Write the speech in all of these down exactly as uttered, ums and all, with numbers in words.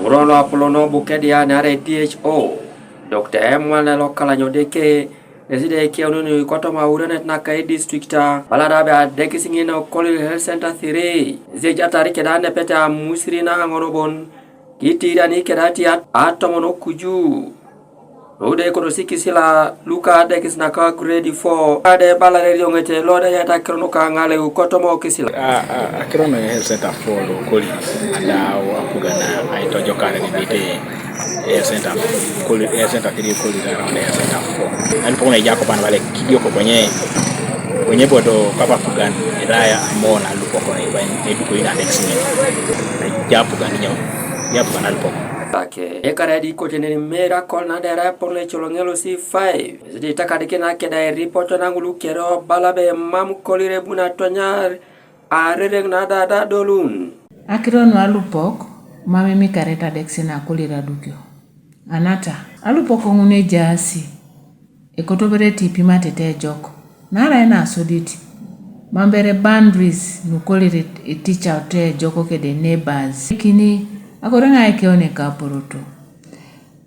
Ŋuro loapolon Bukedea naarai D H O, Doctor Emmanuel Okalanyo Odeke, ŋesi da ekeununi kotoma aurianet naka edistrikta, bala da ebe adekis ŋin Okoliri Health Center three, ŋesi ejatar keda nepete amusiri na aŋon bon, kitiiriani keda ti at-, atomon okuju. Nude kotosi kisila luka adekis naka grade four, ade ebalare erioŋet lo da eyaita akiro nuka aŋaleu kotoma kisila. A, a, akiro nu health center four lo Okoliri ada apugan aitojokar didite health center, Okoliri, health center three, Okoliri around health center four. Ani pokona ejai akoban bala kidioko konye, konye bodo kwape apugan erai amon alupok na iban eduko ina adekis ŋin. Ejai apugan ijo, ejai apugan alupok. Ake, ekara edi kote neni mera kol na dera epon le coloŋ L C five. Ezi da itakadikin akeda eripot na ŋulu kere obala ebe mam Okoliri ebuni atonyar arereŋ na da da adolun. Akiro nu alupok mam imikarete adekis na Okoliri adukio. Anata, alupok ŋun ejaasi. Ekotoberete ipimatete ejok, naarai nasodit, mam bere boundaries nu Okoliri iticaute ejok kede neighbors. Kini, akore ŋai ekeun ekaporoto.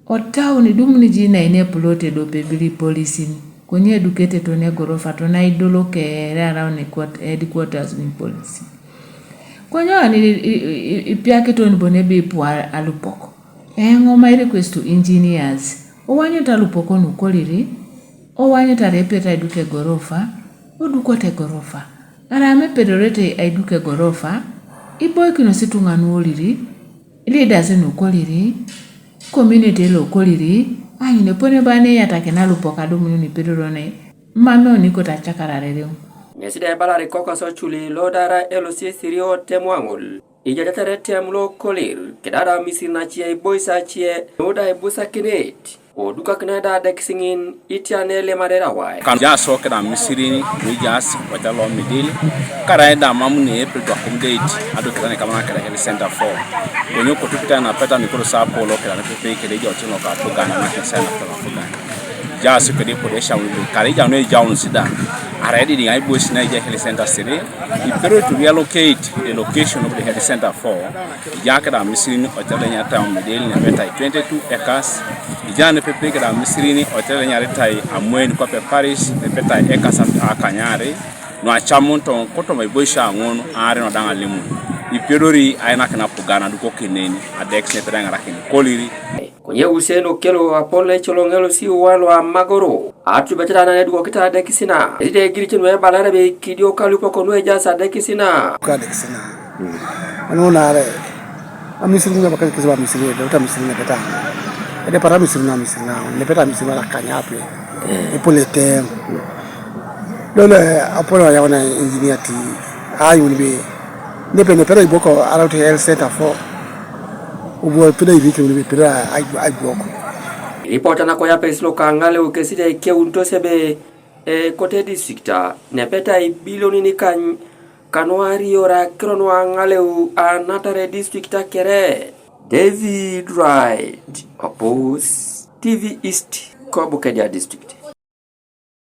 Otaun idumuni ji naine epulot ediope ebil ipolisin, konye edukete toni egorofa toni aidolo kere araun headquarters nu ipolisin. Konye ani i-, i-, i-, ipiakiton bon ebe ipu a-, alupok. Eoŋ my request to engineers, owanyut alupok nu Okoliri, owanyut arai epedorete aiduk egorofa, odukote egorofa. Arai mepedorete aiduk egorofa, iboikinos ituŋa nu Okoliri, leaders nu Okoliri, community lo Okoliri, aanyun epone ba neiyatakin alupok adumun nu ipedoro ne, mam oni koto acakar arereŋ. Ŋesi da ebalar kokas Oculi lo da arai L C three otem aŋol. Ijajatar etem lo Okoliri, keda da amisiri nace, ibois ace, nu da ibusakinet, odukakina da adekis ŋin, itiane elemare rawai. Kan jaso keda amisirin, nu ijaas, kotelo midil, karaida mam ne epil to accommodate, adu keda ne kamana keda health center four. Konye kotukita na peta mikoro sa polo keda ne pepe kede jo tino ka apugan na kesa na pela apugan. Jaso kede kode shauri, kare ijanu ejaun sida. Arai didi ŋai bois na ija health center three, ipedori to relocate the location of the health center four. Ija keda amisirin otel enyaritai Omidil nepetai twenty-two acres. Ija nepepe keda amisirin otel enyaritai Amwen kwape parish nepetai acres akanyare. Nu acamun to kotoma iboisio aŋun aare nu daŋ alimun. Ipedori ainakin apugan adukokin neni, adekis nepedai aŋarakin Okoliri. Konye Hussein Okello apolon lo ecoloŋ L C one lo Amagoro, atubet da na edukokit adekis na. Esi da egiricin nu ebalar ebe ikidioko alupok nu ejaas adekis na. Ka adekis na. Anu nare. Amisiri na bakal kisiba amisiri, ebe uta amisiri na beta. Ede para amisiri na amisiri na, ne beta amisiri na kanyape. Ipolete. Lolo apolon ayauna engineer ti ayun be. Nepe, nepe da iboko around health center four. Ubo pida ibiki uni pida ai, ai boko. Ripota nako yapes loka aŋaleu kesi da ekeunitos ebe, e, kote distrikta, nepetai ibilionin ikany kanuarior akiro nu aŋaleu anatar edistrikta kere. David Wright, Opus, T V East, ko Bukedea district.